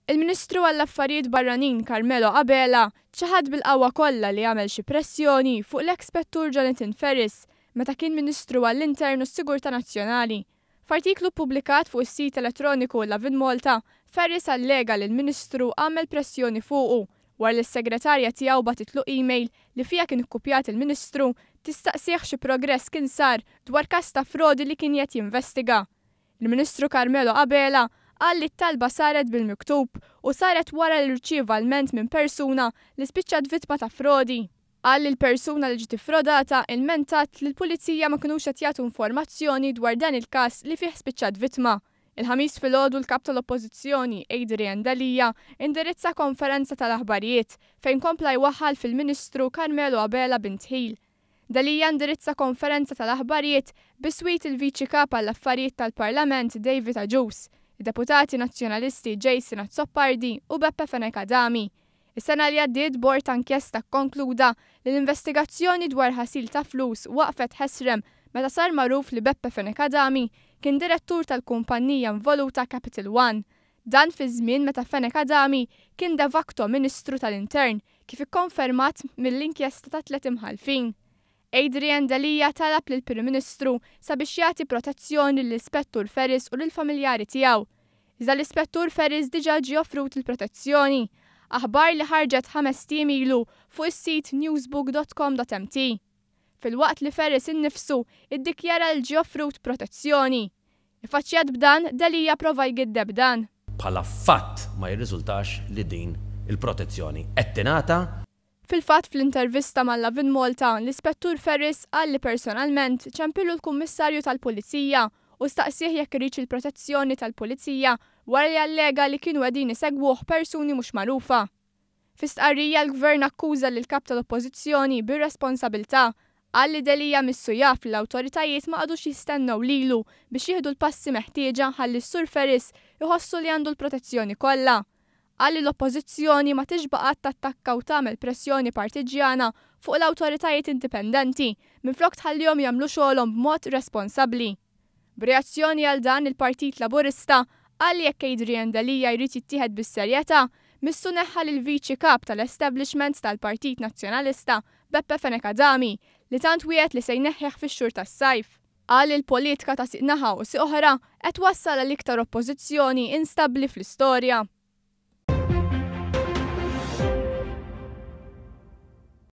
Il-Ministru għall-Affarijiet Barranin Carmelo Abela ċaħad bil-qawwa kollha li għamel xi pressjoni fuq l-eks Spettur Jonathan Ferris meta kien Ministru għall-Intern u s-Sigurtà Nazzjonali. F'artiklu ppubblikat fuq is-sit elettroniku Lovin Malta, Ferris allega li l-Ministru għamel pressjoni fuqu wara li s-segretarja tiegħu bagħtitlu email li fiha kien ikkupjat il-Ministru tistaqsih xi progress kien sar dwar każ ta' frodi li kien qed jinvestiga. Il-Ministru Carmelo Abela qal li t-talba saret bil-miktub u saret wara li rċieva lment minn persuna li spiċċat vittma ta' frodi. Qal li l-persuna li ġiet iffrodata ilmentat li l-Pulizija ma kinux qed jagħtu informazzjoni dwar dan il-każ li fih spiċċat vittma. Il-Ħamis filgħodu l-Kap tal-Oppożizzjoni Adrian Delia indirizza konferenza tal-aħbarijiet fejn kompla jwaħħal fil-Ministru Carmelo Abela b'indħil. Delia indirizza konferenza tal-aħbarijiet biswit il-Viċi Kap għall-Affarijiet tal-Parlament David Agius, id-Deputati Nazzjonalisti Jason Azzopardi u Beppe Fenech Adami. Is-sena li għaddiet bord ta' inkjesta kkonkluda li l-investigazzjoni dwar ħasil ta' flus waqfet ħesrem meta sar magħruf li Beppe Fenech Adami kien direttur tal-kumpannija involuta Capital One. Dan fi żmien meta Fenech Adami kien de facto Ministru tal-Intern kif ikkonfermat mill-inkjesta ta' tliet imħallfin. Adrian Delia talab lill-Prim Ministru sabiex jagħti protezzjoni lill-Ispettur Ferris u lill-familjari tiegħu. Iżda l-Ispettur Ferris diġà ġie offrut il-protezzjoni, aħbar li ħarġet ħamest ijiem ilu fuq is-sit newsbook.com.mt. Filwaqt li Ferris innifsu iddikjara li ġie offrut protezzjoni. Iffaċċjat b'dan, Delia prova jgiddeb dan. Bħala fatt ma jirriżultax li din il-protezzjoni qed tingħata. Fil-fatt fl-intervista ma' Lovin Malta, l-Ispettur Ferris qal li personalment ċempillu l-Kummissarju tal-Pulizija u staqsieh jekk iridx il-protezzjoni tal-Pulizija wara li allega li kienu qegħdin isegwuh persuni mhux magħrufa. Fi stqarrija l-Gvern akkuża lill-Kap tal-Oppożizzjoni b'irresponsabilità. Qal li Delia missu jaf li l-awtoritajiet ma qagħdux jistennew lilu biex jieħdu l-passi meħtieġa ħalli s-Sur Ferris iħossu li għandu l-protezzjoni kollha. Qal li l-Oppożizzjoni ma tixba' qatt tattakka u tagħmel pressjoni partiġġjana fuq l-awtoritajiet indipendenti minflok tħallihom jagħmlu xogħolhom b'mod responsabbli. B'reazzjoni għal dan il-Partit Laburista qal li jekk Adrian Delia jrid jittieħed bis-serjetà, missu neħħa lill-Viċi Kap tal-establishment tal-Partit Nazzjonalista Beppe Fenech Adami li tant wiegħed li se jneħħih fix-xhur tas-sajf. Qal li l-politika ta' sieq naħa u sieq oħra qed twassal għal iktar oppożizzjoni instabbli fl-istorja.